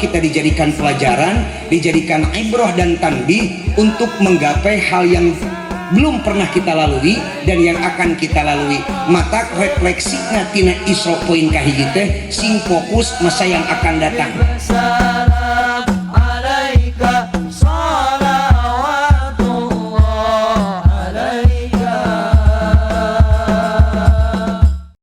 kita dijadikan pelajaran, dijadikan ibroh dan tanbih untuk menggapai hal yang belum pernah kita lalui dan yang akan kita lalui. Mata refleksina tina Isra poin kahiji teh sing fokus masa yang akan datang.